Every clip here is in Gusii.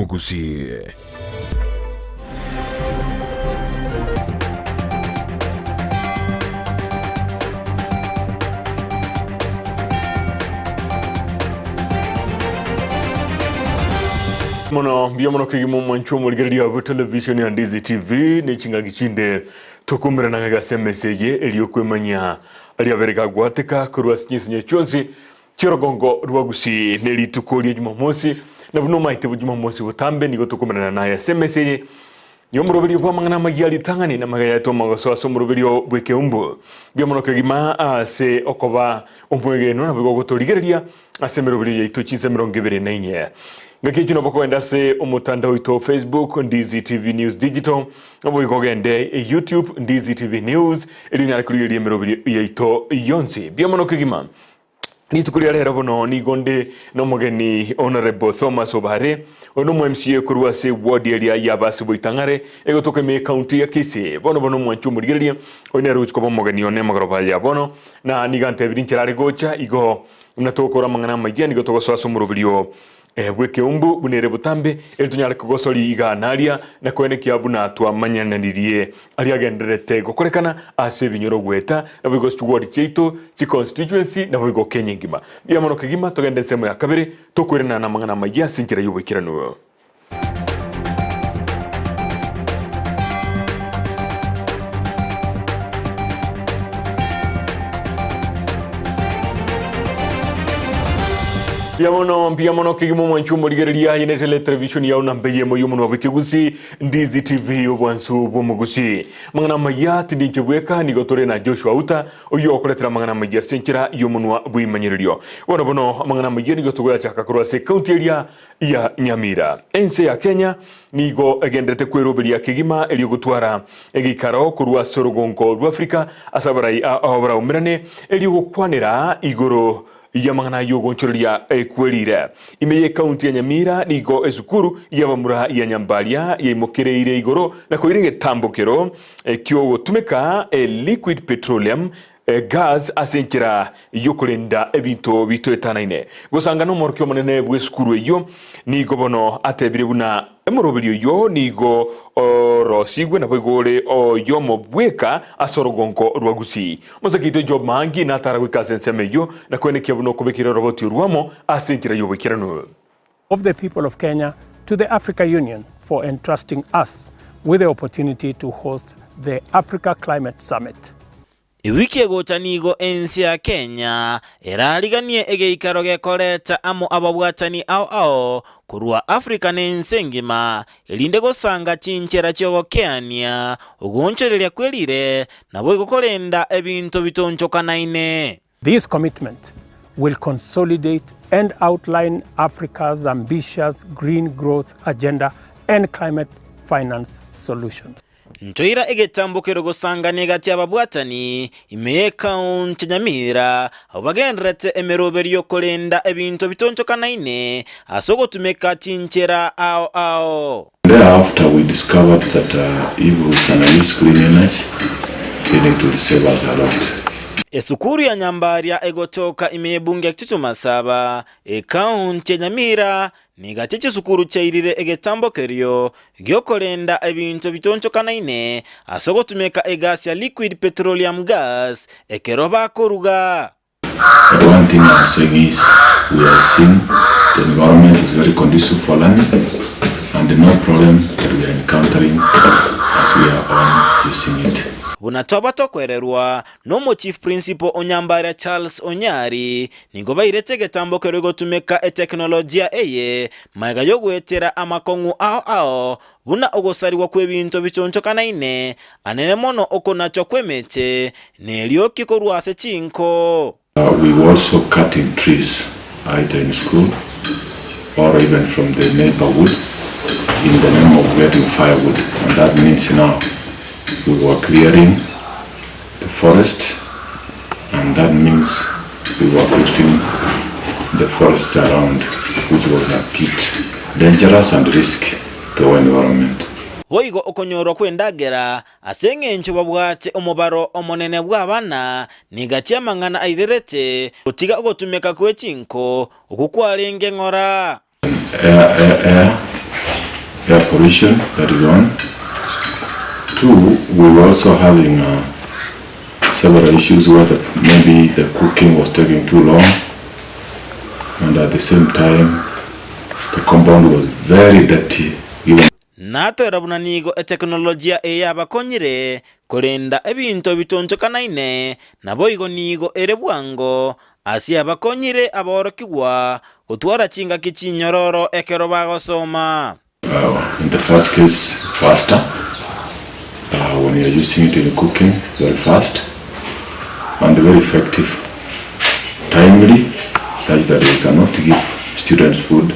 bw'Omogusii. Mono mbuya mono kegima omwancho omorigereria bwe television ya Ndizi TV ne chingaki chinde tokumerana ng'a ase emesa eye erio kwemanyia riabere gagwateka korwa ase chinsinyo chionsi Chi'orogongo rwa Gusii ne rituko ria Jumamosi, na buna omaete bo Jumamosi botambe nigo tokomerana naye ase emesa eye y'omoroberio bw'amang'ana amayia ritang'ani na amagaya aito amagoso ase omoroberio bw'ekeumbu. Mbuya mono kegima ase okoba omwegenwa naboigo ogotorigereria ase emeroberio yaito chinsa 24. Ngaki echio nabo okogenda ase omotandao oito o Facebook Ndizi TV News Digital, naboigo ogende YouTube Ndizi TV News erio onyare korigereria emeroberio yaito yonsi. Mbuya mono kegima. Rituko ria rero bono nigo nde nomogeni Honourable Thomas Obare, oyo nomo MCA korwa ase ward eria ya Abasi Boitang'are egotoka ime ecounty ya Kisii. Bono bono omwanchi omorigereria oyo nere ogochi koba omogeni one magoroba aya bono na nigo antebirie inchera are gocha igo buna togokora amang'ana amayia nigo togosoa ase omoroberio bw'ekeumbu buna ere botambe, erio tonyare kogosoria iga na aria, na koenekia buna twamanyananirie aria agendererete gokorekana ase ebinyoro goeta, naboigo chiward chiaito, chiconstituency, naboigo Kenya engima. Mbuya mono kegima, togende ensemo ya kabere, tokoirana namang'ana amayia ase enchera y'oboikeranu. Mbuya mono, mbuya mono kegima omwanchi omorigereria aye ne teletelevishoni yao namba eyemo y'omonwa bw'ekegusi Ndizi TV obwansu bw'omogusi. Amang'ana amaya tindi inche bweka nigo tore na Joshua Auta oyio okoretera amang'ana amaya ase enchera y'omonwa bw'eimanyererio. Bono bono amang'ana amaya nigo togoyachaka korwa ase ekaunti eria ya Nyamira. Ense ya Kenya nigo egenderete kweroberia kegima erio gotwara egeikaro korwa ase orogongo rw'Afrika ase abarai ao baraumerane erio gokwanera igoro y'amang'ana y'ogonchoreria ekwerire. Ime y'ekaunti ya Nyamira nigo esukuru y'abamura ya Nyambaria yaimokereire igoro na koira egetambokero kiogotumeka liquid petroleum Gas ase enchera y'okorenda ebinto bitoetanaine. Gosanga nomorokia omonene bw'esukuru eyio nigo bono atebire buna emoroberio oyio nigo orosigwe naboigo ore oyomo bweka ase orogongo rwa Gusii. Omosake oito Job Maangi natara goika ase ensemo eyio na koenekia buna okobekera oroboti orwamo ase enchera y'oboikeranu. Of the people of Kenya to the Africa Union for entrusting us with the opportunity to host the Africa Climate Summit. Ewiki egocha nigo ense ya Kenya erariganie egeikaro gekoreta amo ababwatani ao ao korwa Africa na ense engima erinde gosanga chinchera chiogokeania ogoonchoreria kwerire naboigo korenda ebinto bitonchokanaine. This commitment will consolidate and outline Africa's ambitious green growth agenda and climate finance solutions. Ntoira egetambokero gosangana egati y'ababwatani ime y'ekaunti ya Nyamira abwo bagendererete emeroberio y'okorenda ebinto bitonchokanaine ase ogotumeka chinchera ao ao. Thereafter we discovered that if we can use clean energy then it will save us a lot. Esukuru ya Nyambaria egotoka ime y'ebunge ya Kitutu Masaba, ekaunti ya Nyamira, nigo chisukuru chiairire egetambo kerio gi'okorenda ebinto bitonchokanaine ase ogotumeka egasi ya liquid petroleum gas ekero bakoruga. But one thing I'm saying is we have seen the environment is very conducive for learning and no problem that we are encountering as we are on using it. Buna twaba tokwererwa nomo Chief Principal o Nyambaria Charles Onyari, nigo bairete egetambo keria gotumeka eteknolojia eye magega yogoetera amakong'u ao ao buna ogosarigwa kw'ebinto bichonchokanaine, anene mono okonachwa kw'emete, na erioki korwa ase chinko. We were also cutting trees either in school or even from the neighbourhood in the name of getting firewood and that means now we were clearing the forest and that means we were affecting the forests around which was a bit dangerous and risky to our environment. Boigo okonyorwa kw'endagera, ase engencho babwate omobaro omonene bw'abana, nigo amang'ana airerete gotiga ogotumeka gwe chinko okwo kwarenge ng'ora. Air, air, air. Air pollution, that is one. Two, we were also having several issues where the, maybe the cooking was taking too long and at the same time the compound was very dirty given Natoera buna nigo eteknolojia eye yabakonyire korenda ebinto bitonchokanaine, naboigo nigo ere bwango ase abakonyire aborokigwa gotwara chingaki chinyororo ekero bagosoma. In the first case faster when you are using it in cooking very fast and very effective timely such that we cannot give students food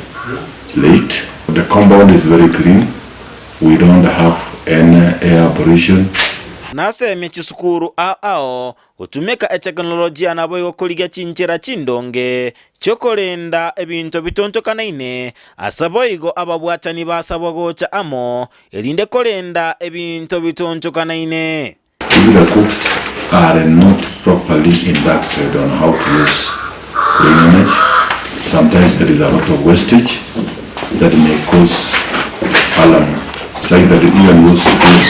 late the compound is very clean we don't have any air pollution. Nasemie chisukuru ao ao Gotumeka eteknolojia naboigo korigia chinchera chindonge chi'okorenda ebinto bitontokanaine, ase boigo ababwatani basabwa gocha amo, erinde korenda ebinto bitontokanaine. If the cooks are not properly inducted on how to use green energy, sometimes there is a lot of wastage that may cause alarm, such that even those schools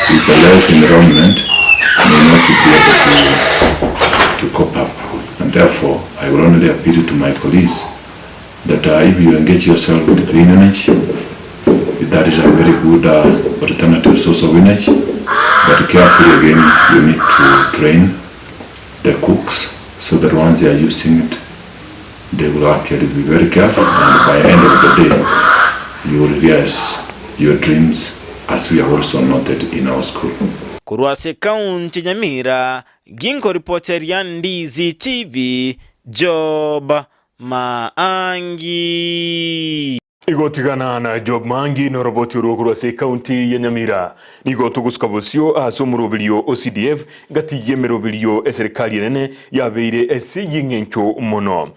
with the less enrollment may not be able to, to cope up. And therefore, I will only appeal to my colleagues that if you engage yourself with green energy, that is a very good alternative source of energy. But carefully again, you need to train the cooks so that once they are using it, they will actually be very careful and by end of the day you will realize your dreams as we have also noted in our school. Korwa ase ekaunti ya Nyamira, ginkoripoteria Ndizi TV, Job Maangi. Igotigana na Job Maangi noroboti orwo korwa ase ekaunti ya Nyamira. Nigo togosuka bosio ase omoroberio o CDF gati y'emeroberio eserikali enene yabeire ase y'eng'encho mono.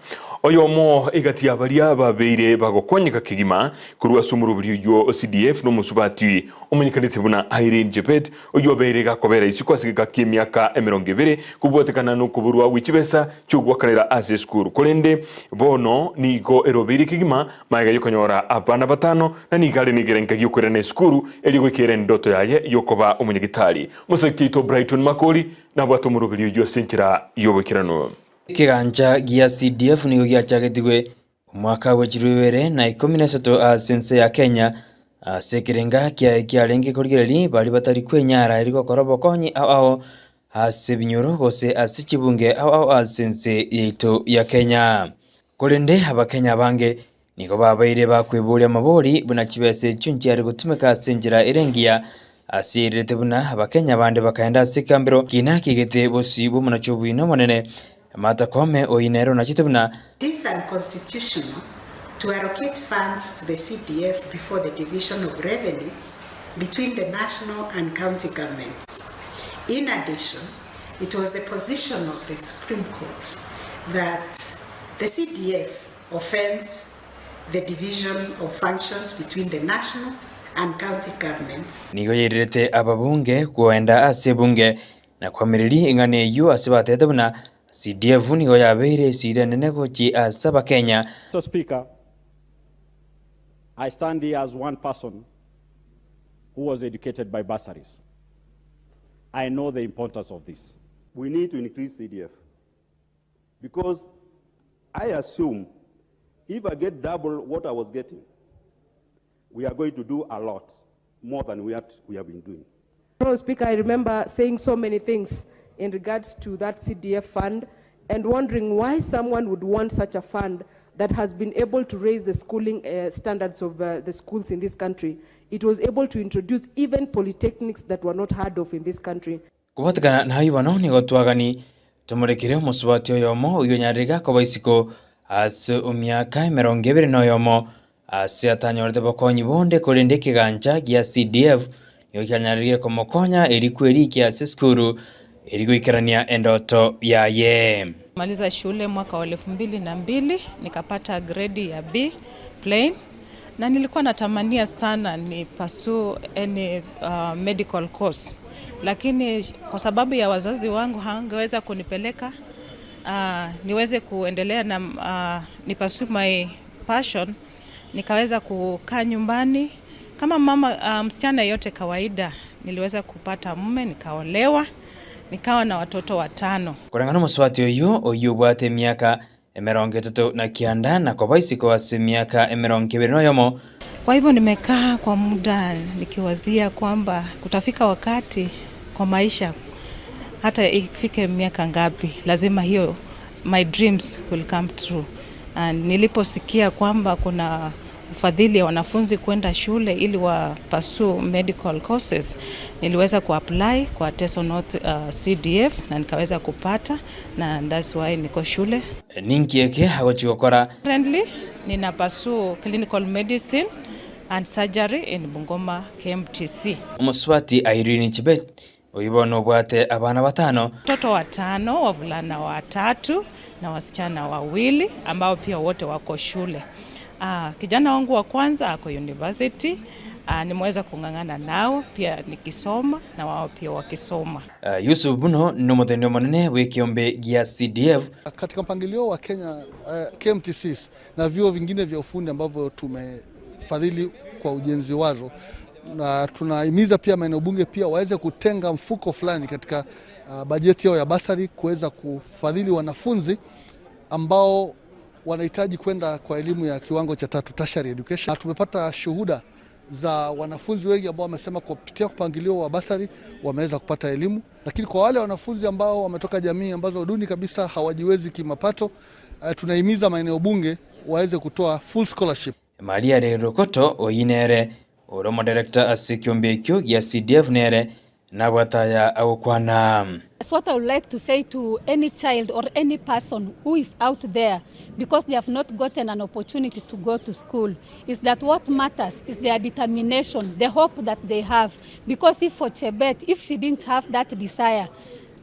Oyomo egati ya baria babeire bagokonyeka kegima korwa ase omoroberio oyio o CDF nomosubati omanyekanete buna Irene Chebet oyio obeire gakobera isiko ase egeka ki'emiaka emerongo ebere kobwatekana nokoborwa gwe chibesa chi'ogoakanera ase esukuru korende bono nigo erobeire kegima Magega y'okonyora abana batano, na nigo are negerenka gi'okoirana esukuru erio goikera endoto yaye y'okoba omonyagitari. Omosabiki oito Brighton Makori nabwate omoroberio oyio ase enchera y'oboikeranu. Ekegancha gia CDF nigo giachagetigwe omwaka bwe chilifu ibere na ikomi na isato ase ense ya Kenya ase ekerenga kiaye kiarenge korigereria baria batari kwenyara erio gokora obokonyi ao ao ase ebinyoro gose ase chibunge ao ao ase ense yaito ya Kenya. Korende Abakenya abange nigo babeire bakweboria amabori buna chibesa echio nchiare gotumeka ase enchera ere engiya, ase erirete buna Abakenya bande bakaenda ase ekambero kina kiaigete bosio bw'omonachi obuina omonene Martha Koome oyio nere onachete buna It is unconstitutional to allocate funds to the CDF before the division of revenue between the national and county governments. In addition, it was the position of the Supreme Court that the CDF offends the division of functions between the national and county governments. Nigo yairirete ababunge koenda ase ebunge na koamereria eng'ana eyio ase batebete buna CDF nigo yabeire esira enene gochia ase Abakenya. Mister Speaker, I stand here as one person who was educated by bursaries. I know the importance of this. We need to increase CDF because I assume if I get double what I was getting, we are going to do a lot more than what we have been doing. Honourable Speaker, I remember saying so many things in regards to that CDF fund and wondering why someone would want such a fund that has been able to raise the schooling standards of the schools in this country. It was able to introduce even polytechnics that were not heard of in this country. Kobwatekana nayio bono nigo twagani tomorekere omosubati oyomo oyio onyarire gakoba isiko ase emiaka emerongo ebere na oyomo ase atanyorete bokonyi bonde korende ekegancha gia CDF nigo kianyarire komokonya erio kwerikia ase esukuru erio goikerania endoto yaye. Maliza shule mwaka wa 2002 nikapata grade ya B plain na nilikuwa natamania sana ni pursue any medical course, lakini kwa sababu ya wazazi wangu hawangeweza kunipeleka niweze kuendelea na ni pursue my passion, nikaweza kukaa nyumbani. Kama mama msichana yote kawaida, niliweza kupata mume, nikaolewa, nikawa na watoto watano. Koreng'ana omosubati oyio, oyio obwate emiaka emerongo etato na kianda na koba isiko ase emiaka emerongo ebere na oyomo. Kwa hivyo nimekaa kwa muda nikiwazia kwamba kutafika wakati kwa maisha, hata ifike miaka ngapi, lazima hiyo my dreams will come true. And niliposikia kwamba kuna ufadhili ya wanafunzi kwenda shule ili wa pursue medical courses, niliweza kuapply kwa Teso North CDF na nikaweza kupata, na that's why niko shule. Ninki eke agochi gokora? Currently nina pursue clinical medicine and surgery in Bungoma KMTC. Omosubati Irene Chebet, oyio bono obwate abana batano. Watoto watano, wavulana watatu na wasichana wawili ambao pia wote wako shule. Kijana wangu wa kwanza ako university. Nimeweza kung'ang'ana nao pia nikisoma na wao pia wakisoma. Yusuf Buno ni omoteneni omonene bw'ekiombe gia CDF. Katika mpangilio wa Kenya, KMTCs na vyuo vingine vya ufundi ambavyo tumefadhili kwa ujenzi wazo, na tunahimiza pia maeneo bunge pia waweze kutenga mfuko fulani katika bajeti yao ya basari kuweza kufadhili wanafunzi ambao wanahitaji kwenda kwa elimu ya kiwango cha tatu, tertiary education. Na tumepata shuhuda za wanafunzi wengi ambao wamesema kupitia mpangilio wa basari wameweza kupata elimu. Lakini kwa wale wanafunzi ambao wametoka jamii ambazo duni kabisa, hawajiwezi kimapato, tunahimiza maeneo bunge waweze kutoa full scholarship. Maria Rerokoto oyinere oromo director ase ekiombe ekio gia CDF nere nabwataya agokwana. That's what I would like to say to any child or any person who is out there because they have not gotten an opportunity to go to school, is that what matters is their determination, the hope that they have. Because if for Chebet, if she didn't have that desire,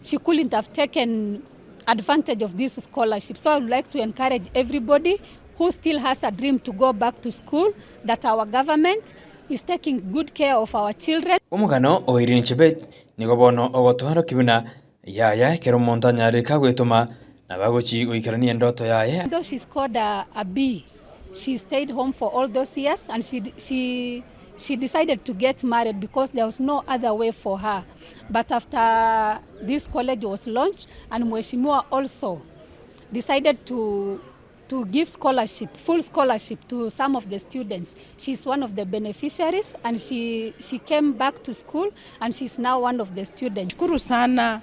she couldn't have taken advantage of this scholarship. So I would like to encourage everybody who still has a dream to go back to school, that our government is taking good care of our children. Omogano o Irene Chebet nigo bono ogotwara kibina yaya ekero omonto anyarire kagwetoma na bagochi goikerania endoto yaye. Though she scored a B, she stayed home for all those years, and she decided to get married because there was no other way for her. But after this college was launched, and Mheshimiwa also decided to give scholarship, full scholarship to some of the students. She's one of the beneficiaries, and she came back to school, and she's now one of the students. Shukuru sana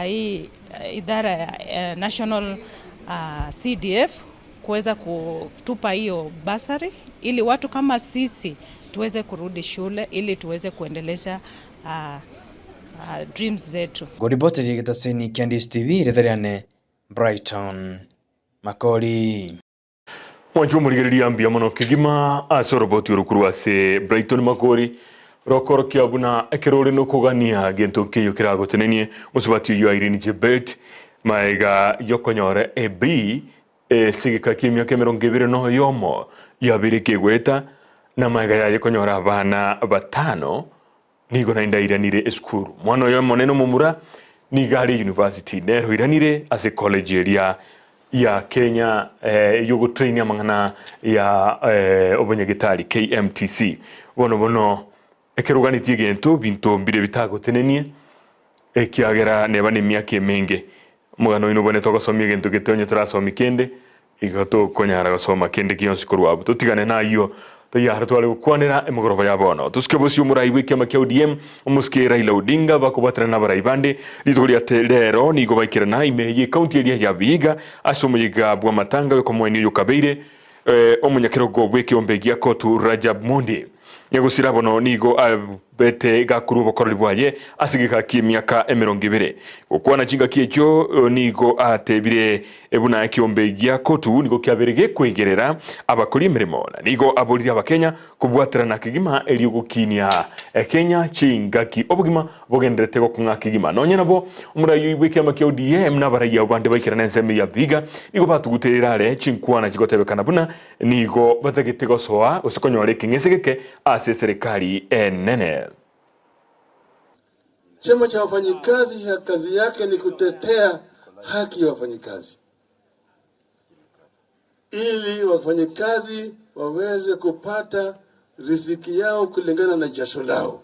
hii idara ya National CDF kuweza kutupa hiyo basari ili watu kama sisi tuweze kurudi shule ili tuweze kuendelesha dreams zetu. Ngoriboti rigetaseni kia Ndisi TV retheriane Brighton Makori. Mwancho omorigereria mbuya mono kegima ase oroboti orokuru ase Brighton Makori rokoro kiabuna ekerore nokogania gento nkeyo keragotenenie mosubati oyo Irene Chebet maega yokonyora AB esigika kia emiaka emerongo ebere na oyomo yabere kegweta na maega yaye konyora abana batano nigo naende airanire esukuru. Mwana oyo omonene omomura nigo are university nero oiranire ase college eria ya Kenya yogotrain amang'ana ya obonyagitari KMTC. Bono bono ekeroganitie egento binto mbire bitagotenenie ekiagera neba na emiaka emenge omogano oino obonete ogosomia egento gete onye torasomia kende igo tokonyara gosoma kende gionsi korwa abwo. Totigane nayo tayari tware gokwanera emogoroba ya bono. Tusike bosio omorai bwa ekiama kia ODM omosike Raila Odinga bakobwatana na abarai bande rituko riate rero nigo baikerana ime ye county eria ya Vihiga ase omoyiga bwa matanga yokomoenia oyo kabeire omonyakerogo bwa ekiombe gia Kotu Rajab Mondi. Nyagosira bono nigo abete gakurwa obokoreri bwaye ase egeka kia emiaka emerongo ebere. Gokwana chingaki ekio nigo atebire ebuna ekiombe gia Kotu nigo kiabere gekwegerera abakori emeremo na nigo aborire abakenya kobwaterana kegima erio gokinia Kenya chingaki obogima bogenderete gokong'a kegima. Nonye nabo omorai bwa ekiama kia ODM na abarai abo bande baikerana ensemo ya Vihiga nigo batuguterera are chinkwana chigotebekana buna nigo batagete gosoa gose konyora ekeng'ese geke ase serikali enene. Chama cha wafanyikazi kazi yake ni kutetea haki ya wafanyikazi ili wafanyikazi waweze kupata riziki yao kulingana na jasho lao.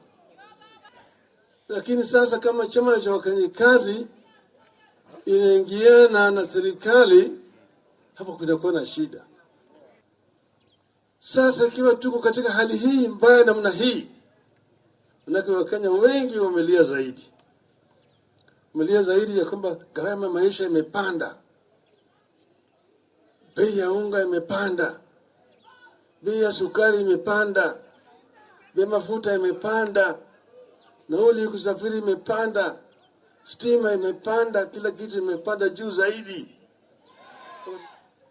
Lakini sasa kama chama cha wafanyikazi inaingiana na serikali, hapo kunakuwa na shida. Sasa ikiwa tuko katika hali hii mbaya namna hii, manake Wakenya wengi wamelia zaidi, wamelia zaidi ya kwamba gharama ya maisha imepanda, bei ya unga imepanda, bei ya sukari imepanda, bei ya mafuta imepanda, nauli ya kusafiri imepanda, stima imepanda, kila kitu imepanda juu zaidi.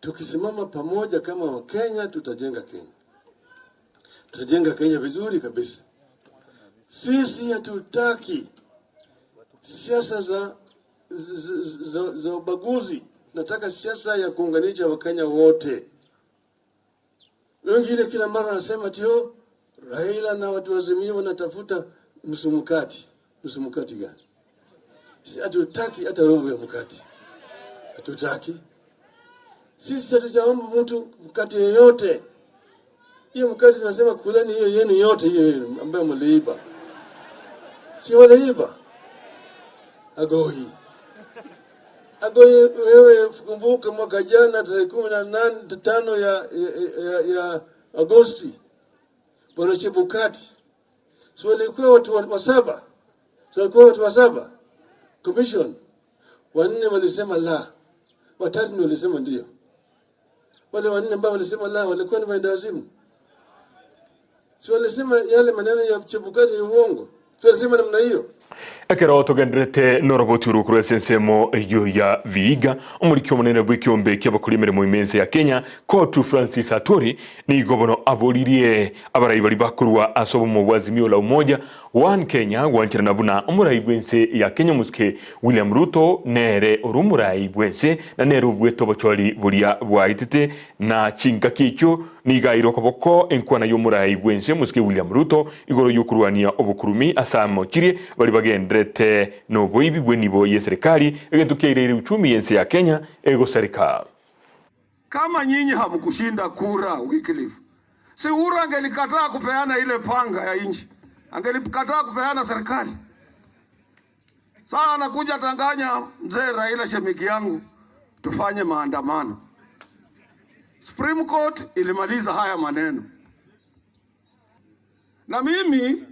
Tukisimama pamoja kama Wakenya, tutajenga Kenya, tutajenga Kenya vizuri kabisa. Sisi hatutaki siasa za, za, za, za ubaguzi. Nataka siasa ya kuunganisha Wakenya wote. Wengine kila mara wanasema tio Raila na watu wa Azimio wanatafuta nusu mkate. Nusu mkate gani? Si hatutaki hata robo ya mkate, hatutaki. Sisi hatujaomba mtu mkate yoyote. Hiyo mkate tunasema kuleni hiyo yenu yote, hiyo yenu ambayo mliiba, si waliiba? Agoi Agoi, wewe kumbuka mwaka jana tarehe 15 ya Agosti, bwana Chebukati, si walikuwa watu wa saba, si walikuwa watu wa saba commission, wanne walisema la, watatu ndio walisema ndio. Wale wanne ambao walisema la walikuwa ni waendawazimu. Si walisema yale maneno ya Chebukati ni uongo? Si walisema namna hiyo? Ekero togenderete noroboti orokoro ase ensemo eyio ya Vihiga, omoriki omonene bw'ekiombe ki'abakori emeremo ime ense ya Kenya, Cotu Francis Atwoli, nigo bono aboririe abarai baria bakorwa ase obomo bwa Azimio la Umoja One Kenya gwancherana buna omorai bw'ense ya Kenya omosike William Ruto nere ore omorai bw'ense na nere obuete obochori boria bwaetete na chingaki echio nigo aire okoboko enkwana y'omorai bw'ense omosike William Ruto igoro y'okorwania obokurumi ase amochirie baria bagenderete noboibi bw'enibo y'eserekari egento kiaireire uchumi y'ense ya Kenya egosareka. Kama nyinyi hamkushinda kura Wycliffe, si Uhuru angelikataa kupeana ile panga ya nchi, angelikataa kupeana serikali. Sasa anakuja tanganya mzee Raila shemiki yangu, tufanye maandamano. Supreme Court ilimaliza haya maneno, na mimi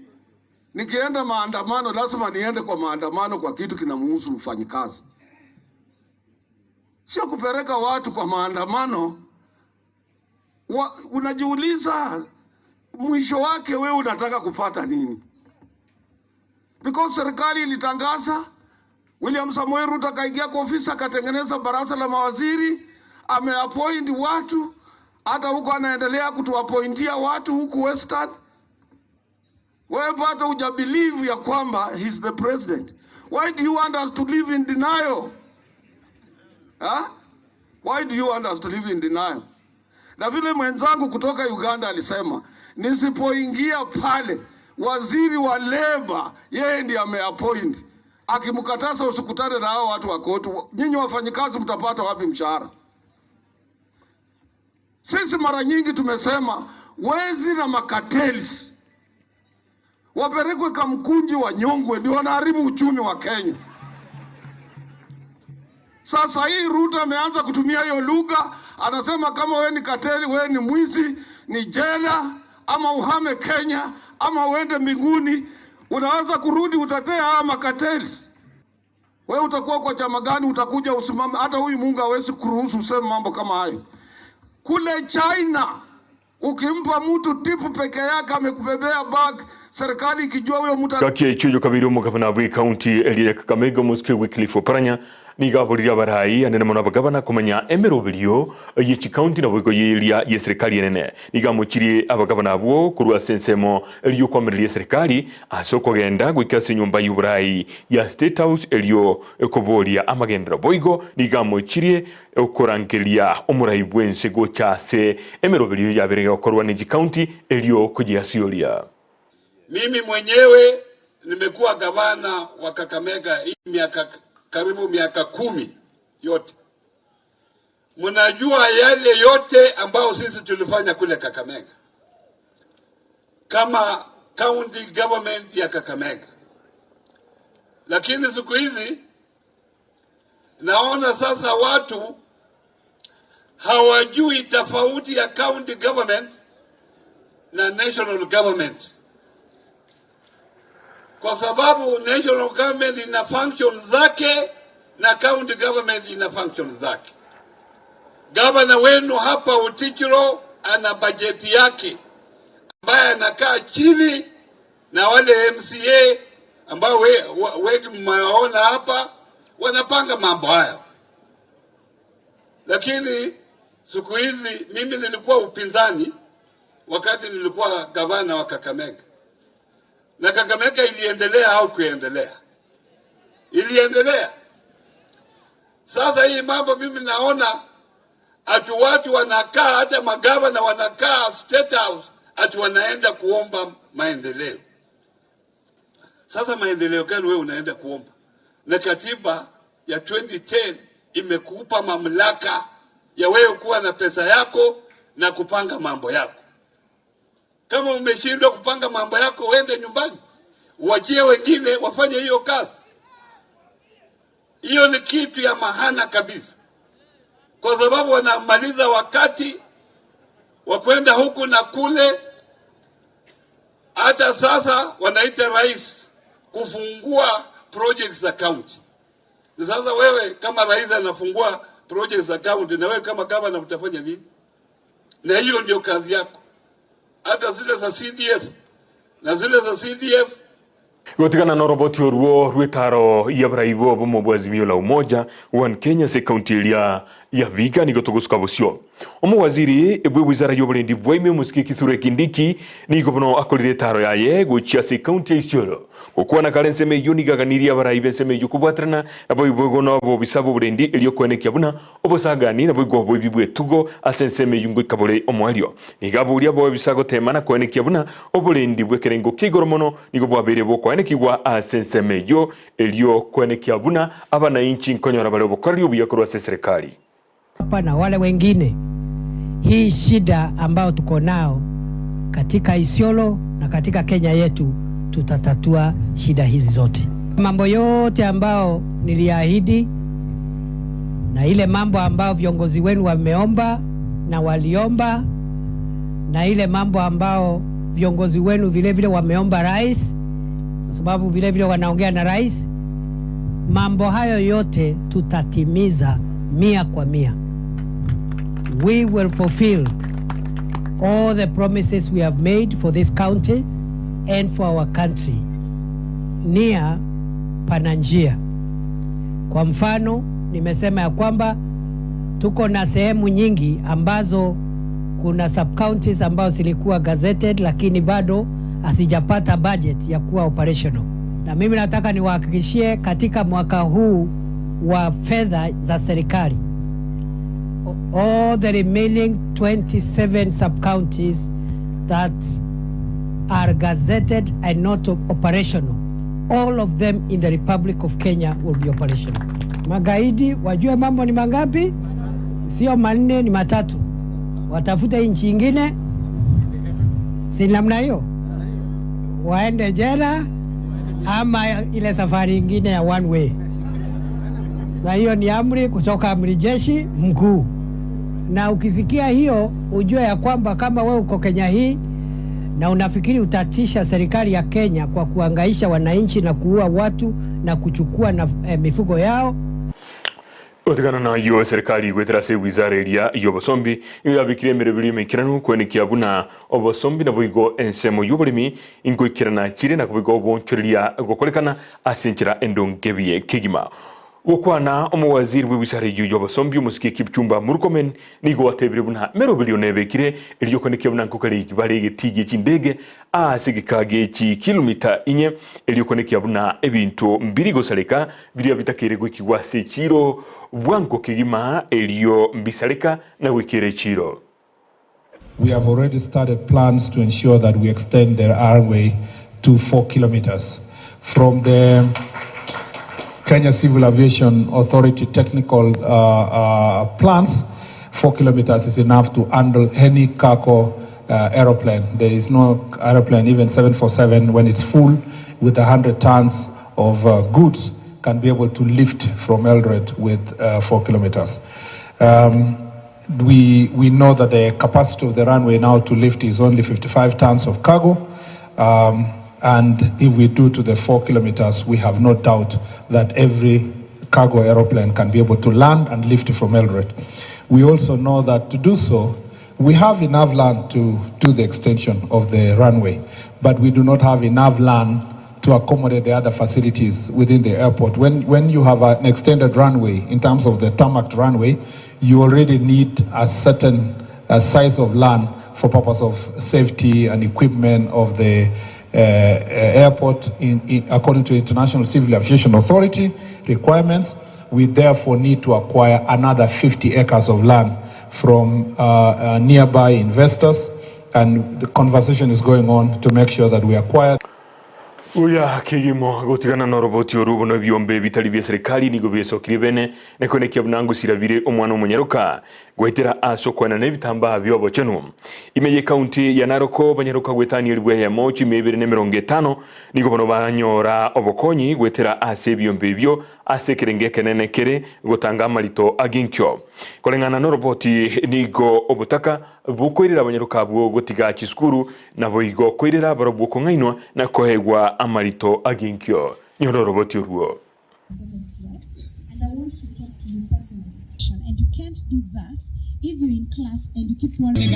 nikienda maandamano lazima niende kwa maandamano kwa kitu kinamuhusu mfanyikazi, sio kupeleka watu kwa maandamano. Unajiuliza mwisho wake wewe unataka kupata nini? Because serikali ilitangaza, William Samoei Ruto akaingia kwa ofisi akatengeneza baraza la mawaziri, ameappoint watu, hata huko anaendelea kutuappointia watu huku Western. Wewe bado hujabelieve ya kwamba he's the president. Why do you want us to live in denial? Huh? Why do you want us to live in denial? Na vile mwenzangu kutoka Uganda alisema, nisipoingia pale waziri wa leba yeye ndiye ameappoint. Akimkataza usikutane na hao watu wa koti, nyinyi wafanyikazi mtapata wapi mshahara? Sisi mara nyingi tumesema wezi na makateli wapelekwe Kamkunji wanyongwe, ndio wanaharibu uchumi wa Kenya. Sasa hii Ruto ameanza kutumia hiyo lugha, anasema kama wewe ni kateli, wewe ni mwizi, ni jela, ama uhame Kenya ama uende mbinguni, unaweza kurudi utatea haya makateli. Wewe utakuwa kwa chama gani? Utakuja usimame? Hata huyu Mungu hawezi kuruhusu useme mambo kama hayo. Kule China ukimpa mtu tipu peke yake amekubebea bag, serikali ikijua huyo mtu Gaki echiyo kabiri omogavana bwe county eria Kakamega omosike Wycliffe Oparanya nigo aboririe abarai anene mono abagavana komanya emeroberio ye chikaunti nabo igo yeria ye serikali enene. Nigo amochirie abagavana abwo korwa ase ensemo erio okoamereria eserikali ase okogenda goika ase enyomba ya oborai ya State House erio ekoboria amagendero. Boigo nigo amochirie okorangeria omorai bwense gocha ase emeroberio yabere gokorwa ne chikaunti erio kogiasioria. Mimi mwenyewe nimekuwa gavana wa Kakamega hii miaka karibu miaka 10 yote. Mnajua yale yote ambao sisi tulifanya kule Kakamega. kama county government ya Kakamega, lakini siku hizi naona sasa watu hawajui tofauti ya county government na national government, kwa sababu national government ina function zake na county government ina function zake. Gavana wenu hapa Utichiro ana bajeti yake ambaye anakaa chini na wale MCA ambao wengi mmewaona hapa wanapanga mambo hayo, lakini siku hizi mimi nilikuwa upinzani wakati nilikuwa gavana wa Kakamega, na Kakamega iliendelea au kuendelea? Iliendelea. Sasa hii mambo mimi naona ati watu wanakaa, hata magavana wanakaa State House ati wanaenda kuomba maendeleo. Sasa maendeleo gani wewe unaenda kuomba? Na katiba ya 2010 imekupa mamlaka ya wewe kuwa na pesa yako na kupanga mambo yako. Kama umeshindwa kupanga mambo yako, uende nyumbani, uachie wengine wafanye hiyo kazi. Hiyo ni kitu ya maana kabisa, kwa sababu wanamaliza wakati wa kwenda huku na kule. Hata sasa wanaita rais kufungua projects za county. Na sasa wewe kama rais anafungua projects za county, na wewe kama gavana utafanya nini? Na hiyo ndio kazi yako, hata zile za CDF na zile za CDF. Gotigana na oroboti oruo rwetaro ya baraibo obomo bwa Azimio la Umoja One Kenya ase ekaunti eria ya Vihiga nigo togosuka bosio. Omowaziri bwe wizara y'oborendi bwaime omosike Kithure Kindiki nigo bono akorire etaro yaye gochia ase ekaunti ya Isiolo. Gokwana kare ensemo eyio nigo aganirie abarai b'ensemo eyio kobwaterana naboigo na obobisa bw'oborendi erio koenekia buna obosagani naboigo oboibi bw'etugo ase ensemo eyio ngoika bore omoerio. Nigo aboria abobisa gotema na koenekia buna oborendi bw'ekerengo kia igoro mono nigo bwabeire bokoenekigwa ase ensemo eyio erio koenekia buna abanainchi nkonyora bare obokoreri obuya korwa ase eserekari. Hapa na wale wengine, hii shida ambao tuko nao katika Isiolo na katika Kenya yetu, tutatatua shida hizi zote. Mambo yote ambao niliahidi na ile mambo ambao viongozi wenu wameomba na waliomba na ile mambo ambao viongozi wenu vile vile wameomba rais, kwa sababu vile vile wanaongea na rais, mambo hayo yote tutatimiza mia kwa mia. We will fulfill all the promises we have made for this county and for our country. Nia pana njia. Kwa mfano, nimesema ya kwamba tuko na sehemu nyingi ambazo kuna sub counties ambazo zilikuwa gazetted lakini bado hazijapata budget ya kuwa operational. Na mimi nataka niwahakikishie katika mwaka huu wa fedha za serikali, all the remaining 27 sub counties that are gazetted and not operational, all of them in the Republic of Kenya will be operational. Magaidi wajue mambo ni mangapi? Sio manne, ni matatu. Watafute nchi ingine, si namna hiyo, waende jela ama ile safari ingine ya one way. Na hiyo ni amri kutoka amri jeshi mkuu. Na ukisikia hiyo ujue ya kwamba kama wewe uko Kenya hii na unafikiri utatisha serikali ya Kenya kwa kuangaisha wananchi na kuua watu na kuchukua na mifugo yao. Gotigana nayio eserikari goetera ase ewizara eria y'obosombi nigo yabekire emeroberio emeikeranu koenekia buna obosombi naboigo ensemo y'oboremi ingoikerana chire na koboigo obonchoreria gokorekana ase enchera endonge buya kegima. Gokwana omowaziri bw'ewizara eyio y'obosombi omosike Kipchumba Murkomen nigo atebire buna emeroberio nebekire erio koenekia buna nkokare bare egetii gie chindege ase egeka gie chikilomita inye erio koenekia buna ebinto mbiri gosareka biria bitakeire goikigwa ase echiro bwango kegima erio mbisareka na goikera echiro. We have already started plans to ensure that we extend the runway to 4 kilometers. From the Kenya Civil Aviation Authority technical plans, 4 kilometers is enough to handle any cargo aeroplane. There is no aeroplane, even 747, when it's full with 100 tons of uh, goods, can be able to lift from Eldoret with uh, 4 kilometers. Um, we, we know that the capacity of the runway now to lift is only 55 tons of cargo. Um, and if we do to the 4 kilometers, we have no doubt that every cargo aeroplane can be able to land and lift from Eldoret. We also know that to do so, we have enough land to do the extension of the runway, but we do not have enough land to accommodate the other facilities within the airport. When, when you have an extended runway, in terms of the tarmac runway, you already need a certain size of land for purpose of safety and equipment of the uh, airport in, in, according to International Civil Aviation Authority requirements. We therefore need to acquire another 50 acres of land from uh, uh, nearby investors, and the conversation is going on to make sure that we acquire. Buya kegima gotigana noroboti oru bono ebiombe bitari bia serikali nigo biesokirie bene na koenekia buna ngosirabire omwana omonyaroka goetera ase okoenana ebitambaa bia obochenu. Ime ye county ya Naroko banyaroka goetania elibu eyemo chimia ibere na emerongo etano nigo bono banyora obokonyi goetera ase ebiombe ebio ase ekerenge ekenene kere gotanga amarito aginkio. Koreng'ana noroboti nigo obotaka bokoirera abanyaroka abwo gotiga chisukuru naboigo koirera barobwo okong'ainwa na koegwa amarito aginkio. Nyora oroboti orwo. And I want to talk to you personally. And you can't do that if you're in class and you keep worrying.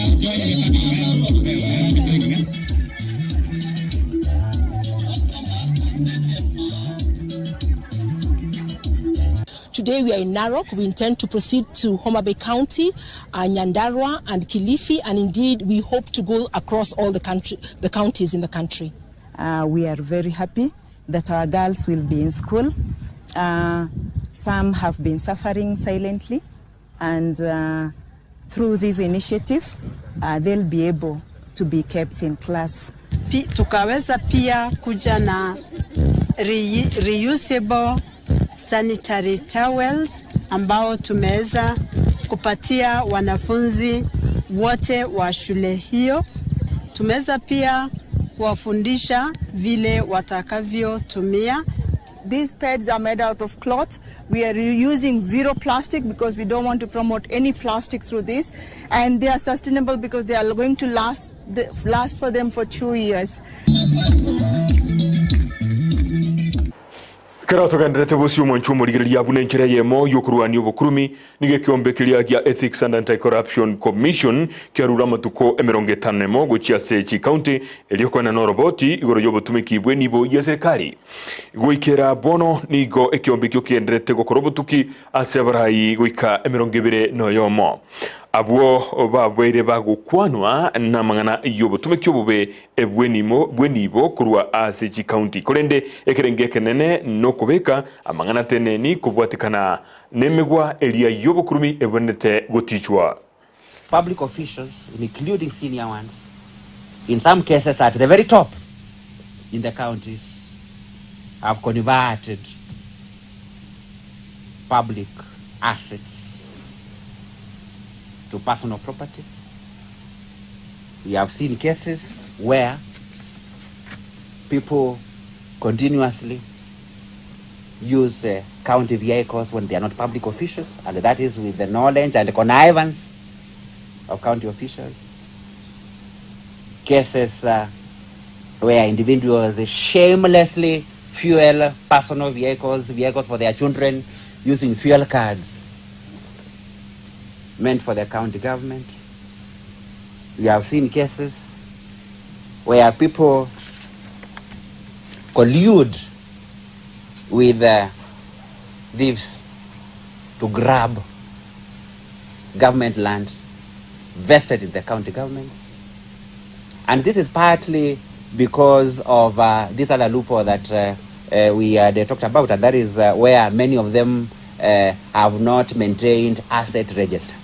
Today we are in Narok. We intend to proceed to Homa Bay County, Nyandarua and Kilifi, and indeed we hope to go across all the country, the counties in the country. We are very happy that our girls will be in school. Some have been suffering silently, and through this initiative, they'll be able to be kept in class. Pi, tukaweza pia kuja na re, reusable sanitary towels ambao tumeweza kupatia wanafunzi wote wa shule hiyo. Tumeweza pia kuwafundisha vile watakavyotumia. These pads are made out of cloth. We are using zero plastic because we don't want to promote any plastic through this. And they are sustainable because they are going to last, the, last for them for 2 years. Kero togenderete bosio omwancho omorigereria buna enchera eyemo yokorwania obokurumi nigo ekiombe keria gia Ethics and Anti-Corruption Commission kiarure amatuko emerongo etano emo gochia ase chikaunti erio koenana oroboti igoro ya obotumiki bwa enibo ya serikali. Goikera bono nigo ekiombe ekio kigenderete gokora obotuki ase abarai goika emerongo ebere na oyomo. Abwo babeire bagokwanwa namang'ana y'obotumeki obobe bw'enimo bw'enibo korwa ase chikaunti korende ekerenge ekenene nokobeka amang'ana teneni kobwatekana nemegwa eria y'obokurumi ebonete gotichwa. Public officials, including senior ones, in some cases at the very top in the counties, have converted public assets to personal property. We have seen cases where people continuously use county vehicles when they are not public officials, and that is with the knowledge and connivance of county officials. Cases where individuals shamelessly fuel personal vehicles, vehicles for their children, using fuel cards meant for the county government. We have seen cases where people collude with thieves to grab government land vested in the county governments. And this is partly because of this other loophole that we had talked about, and that is where many of them have not maintained asset register.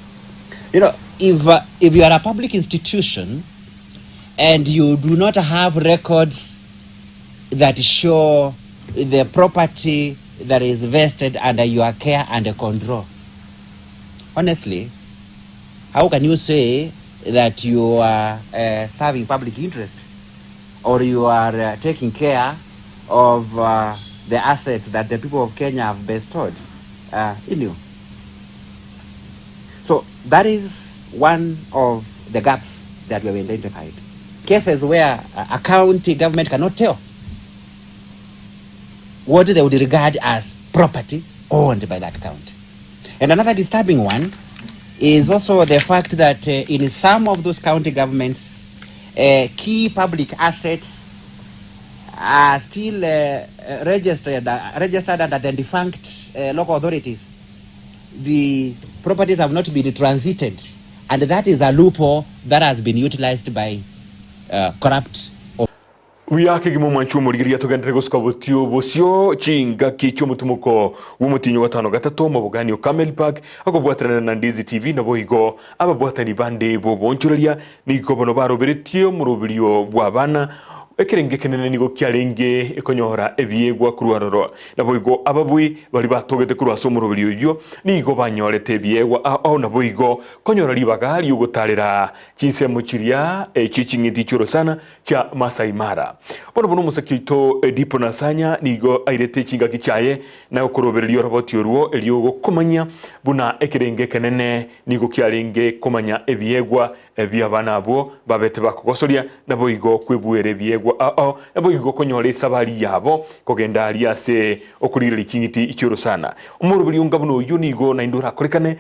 You know, if you are a public institution and you do not have records that show the property that is vested under your care and control, honestly, how can you say that you are serving public interest or you are taking care of the assets that the people of Kenya have bestowed in you. So that is one of the gaps that we have identified. Cases where a county government cannot tell what they would regard as property owned by that county. And another disturbing one is also the fact that in some of those county governments, key public assets are still registered under the defunct local authorities. The properties have not been transited, and that is a loophole that has been utilized by corrupt. Wiyake gimo mwanchu murigiria tugendere gusuka butio busio chingaki ch'omotumoko bw'omotinyo gatano gatato mabogani o Camel Park akobwatanana na Ndizi TV nabo igo ababwatani bande bobonchoreria nigo bono baroberetie omuroberio bwa bana ekerenge kenene nigo kiarenge ekonyora ebiegwa kurwaroro nabo igo ababui bari batogete kurwa ase omoroberio oyio nigo banyorete ebiegwa ao nabo igo konyora ribaga riogotarera chinsemo chiria chiching'iti chiorosana chia Masai Mara. Bono bono omosaki oito Dipo Nasanya nigo airete chingaki chiaye na okorobereria oroboti orwo eriogokomanya buna ekerenge kenene nigo kiarenge komanya ebiegwa ebiabana abwo babete bakogosoria nabo igo kwebuere ebiegwa ao nabo igo konyora esabari yabo kogenda aria ase okorira ching'iti chiorosana. Omoroberi onga buno oyo nigo naende orakorekane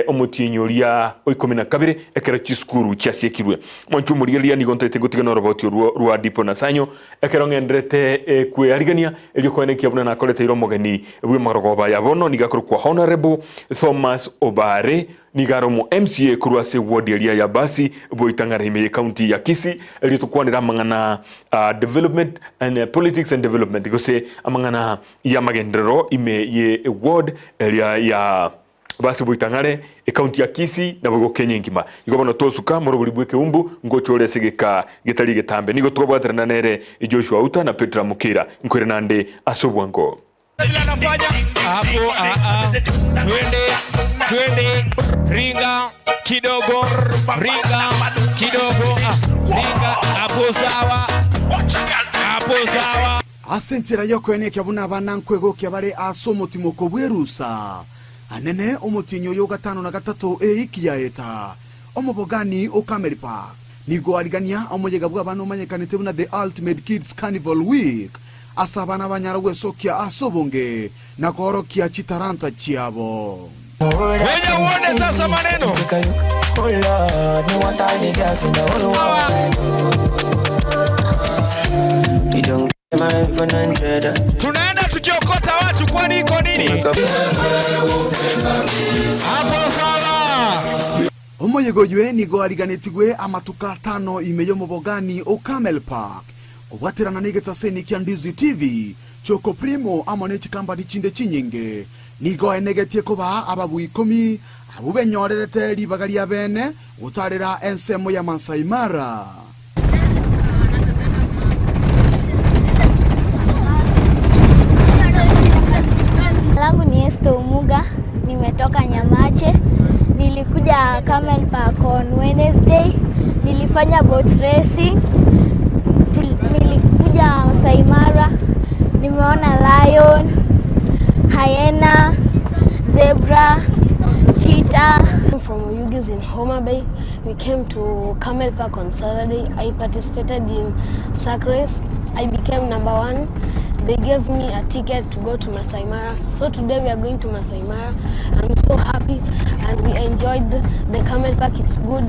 omotienyi oria o 12 ekero chisukuru chiasiekirwe. Mwancho omorigereria nigo ntaete ngotiga na oroboti orwo rwa Dipo Nasanyo ekero ng'enderete kwearigania erio koenekia buna nakoreteire omogeni bw'emarogoba ya bono nigo akorokwa Honorable Thomas Obare nigo omo MCA korwa ase ward area ya Basi Boitang'ara ime ye county ya Kisii erio tokwanera amang'ana development and politics and development gose amang'ana ya magenderero ime ye ward area ya Basi Boitang'are ekaunti ya Kisii nabo igo Kenya engima. Igo bono tosuka morobori bwa ekeumbu ngochore ase geka getari getambe nigo twabwaterana nere Joshua Uta na Petra Mukira nkwere nande ase obwango. Anafanya hapo twende twende ringa kidogo ringa kidogo ringa hapo sawa hapo sawa. Ase enchera yokoenekia buna abana nkwegokia bare ase omotimoko bwerusa anene omotinyi oyo gatano na gatato eiki yaeta omobogani o Camel Park nigo arigania omoyega bwa abana omanyekanete buna the Ultimate Kids Carnival Week ase abana banyara gwesokia ase obonge na koorokia chitaranta chiabo. Wewe uone sasa maneno. Tunaenda tukiokota watu kwani iko nini? Hapo sawa. Omoyego ywe nigo ariganetigwe amatuka tano ime y'omobogani o Camel Park obwaterana n'egetaseni kia Ndizi TV Choko Primo amo n'echikambani chinde chinyinge nigo enegetie koba ababu 10 abo benyorerete ribaga ria bene gotarera ensemo ya Masai Mara. Langu ni Esther Omuga, nimetoka Nyamache. Nilikuja Camel Park on Wednesday, nilifanya boat racing. Nilikuja Masai Mara, nimeona lion, hyena, zebra, cheetah. I'm from Oyugis in Homa Bay. We came to Camel Park on Saturday. I participated in sack race. I became number 1. They gave me a ticket to go to Masai Mara. So today we are going to Masai Mara. I'm so happy and we enjoyed the Camel Park. It's good.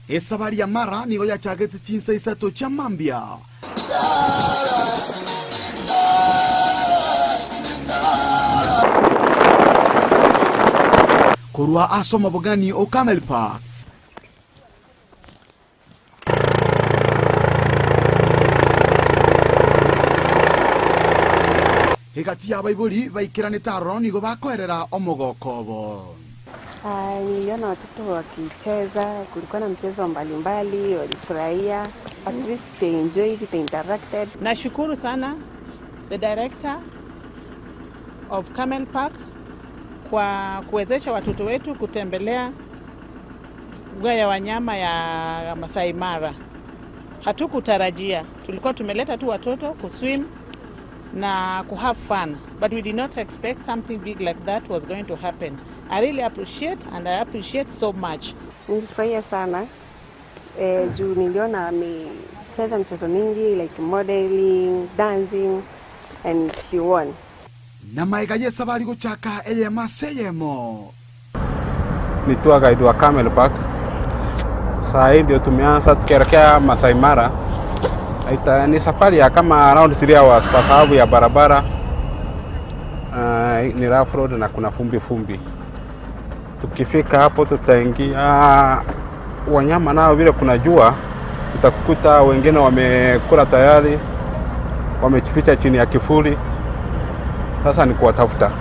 Esabari ya Mara nigo yachagete chinsa isato cha mambia. Korwa ase omobogani o Camel Park. Egati ya baibori baikeranete aroro nigo bakoerera omogokobo. Niliona watoto wakicheza, kulikuwa na mchezo mbalimbali, walifurahia. At least they enjoyed, they interacted. Nashukuru sana the director of Camel Park kwa kuwezesha watoto wetu kutembelea mbuga ya wanyama ya Masai Mara. Hatukutarajia, tulikuwa tumeleta tu watoto kuswim na kuhave fun, but we did not expect something big like that was going to happen. I really appreciate and I appreciate so much. Nilifurahia sana juu niliona amecheza mchezo mingi like modeling, dancing and she won. Na maega yesabari gochaka eyemo ase eyemo. Ni tour guide wa Camel Park. Saa hii ndio tumeanza tukielekea Masai Mara. Ita, ni safari ya kama around 3 hours kwa sababu ya barabara ni rough road na kuna fumbi fumbi. Tukifika hapo tutaingia wanyama nao vile kuna jua, utakuta wengine wamekula tayari, wamejificha chini ya kivuli. Sasa ni kuwatafuta.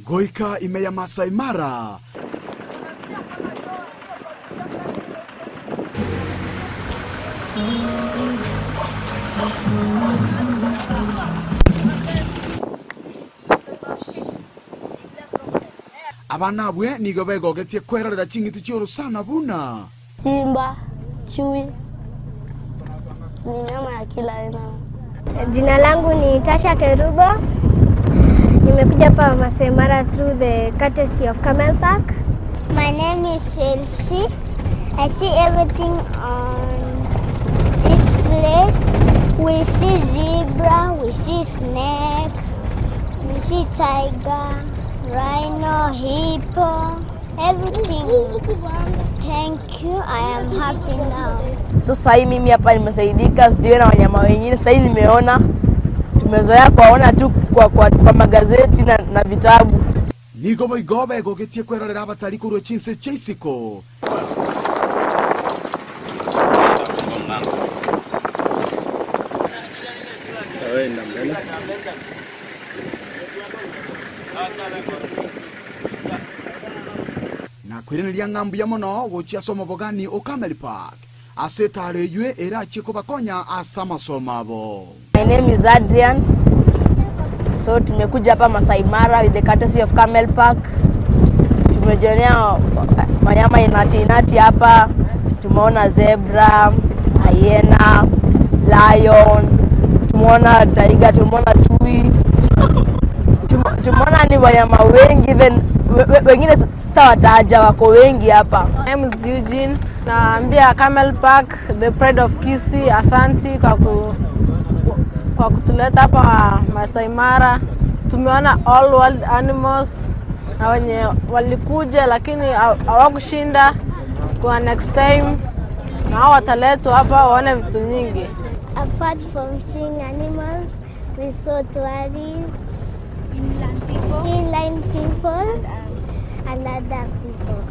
Goika ime ya Masai Mara. Abana abwe nigo begogetie kwerorera ching'iti chi'orosana buna Simba, chui, minyama ya kila aina. Jina langu ni Tasha Kerubo. Nimekuja hapa Masai Mara through the courtesy of Camel Park. My name is Elsie. I see everything on this place. We see zebra, we see snake, we see tiger, rhino, hippo, everything. Thank you. I am happy now. So sahii mimi hapa nimesaidika, sijui na wanyama wengine. Sahii nimeona, tumezoea kuwaona tu kwa magazeti na vitabu. Nigo boigo begogetie kwerorera abatari korwa chinse chia isiko. Na kwiraneria ng'ambu ya mono gochia ase omobogani o Camel Park ase etaro eywe erachie kobakonya ase amasomo abo. My name is Adrian. So tumekuja hapa Masai Mara with the courtesy of Camel Park. Tumejionea wanyama inati inati hapa. Tumeona zebra, hyena, lion, tumeona tiger, tumeona chui. Tumeona ni wanyama wengi, even wengine sasa wataja wako wengi hapa. My name is Eugene. Naambia Camel Park, the pride of Kisii, asanti kwa kutuleta hapa Masai Mara. Tumeona all wild animals na wenye walikuja lakini hawakushinda. Kwa next time na hao wataletwa hapa waone vitu nyingi. Apart from seeing animals, we saw tourists, inland people, and other people,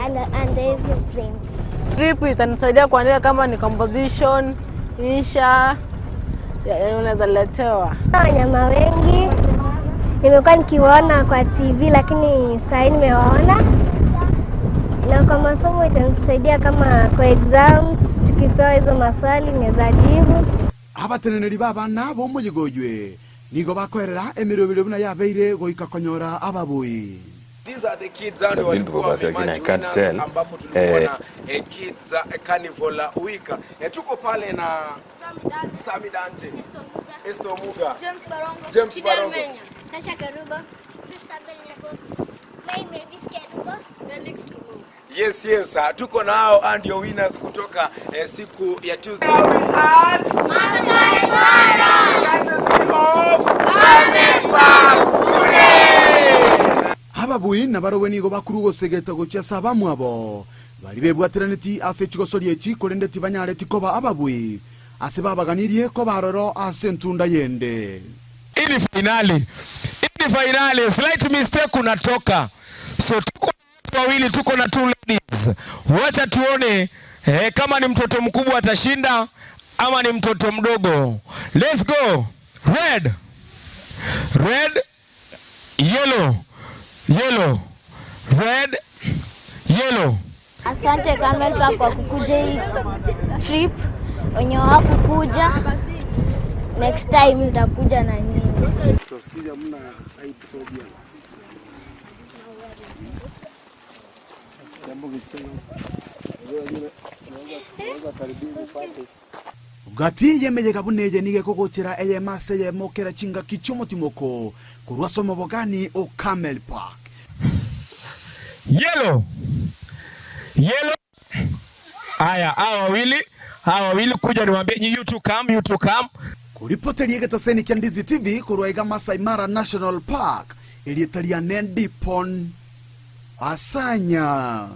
and aeroplanes. Trip itanisaidia kuandika kama ni composition, insha ya unaweza letewa. Wanyama wengi nimekuwa nikiwaona kwa TV lakini sasa nimewaona. Na kwa masomo itanisaidia kama kwa exams tukipewa hizo maswali naweza jibu. Abateneneri b'abana b'omoyigoywe nigo bakoerera emirobiro buna yabeire goika konyora ababui. These are the kids hao ndio walikuwa Basi, lakini I wamematch can't winners tell. ambapo tulikuwa na kids carnival week. Tuko pale na Sami Dante, Esto Muga, James Barongo, James Fidel Barongo. Menya, Tasha Kerubo, Christabel Nyako, May Mavis Kerubo, Felix Kumu. Yes, yes, tuko nao and your winners kutoka siku ya Tuesday. Masai Mara. Ababui na barowe nigo bakurugosegeta gochia saba mwabo. Bari bebwatiraneti ase chigosoria echi korende tibanyareti koba ababui. Ase babaganirie kobaroro ase ntunda yende. Hii ni finali. Hii ni finali. Slight mistake unatoka. So tuko na watu wawili, tuko na two ladies. Wacha tuone kama ni mtoto mkubwa atashinda ama ni mtoto mdogo. Let's go. Red. Red. Yellow. Yellow. Red. Yellow. Asante Camel Park kwa kukuja hii trip. Wenye hawakukuja Next time nitakuja na nyinyi. Gati y'emeyega buna eye nigo ekogochera eyemo ase eyemo kera chingaki chi'omotimoko korwa ase omobogani o Camel Park. Yellow. Yellow. Haya, hawa wawili, hawa wawili kuja niwaambie nyi you two come, you two come. Koripoteria egetaseni kia Ndizi TV korwa iga Masai Mara National Park, erieta riane Dipon Asanya.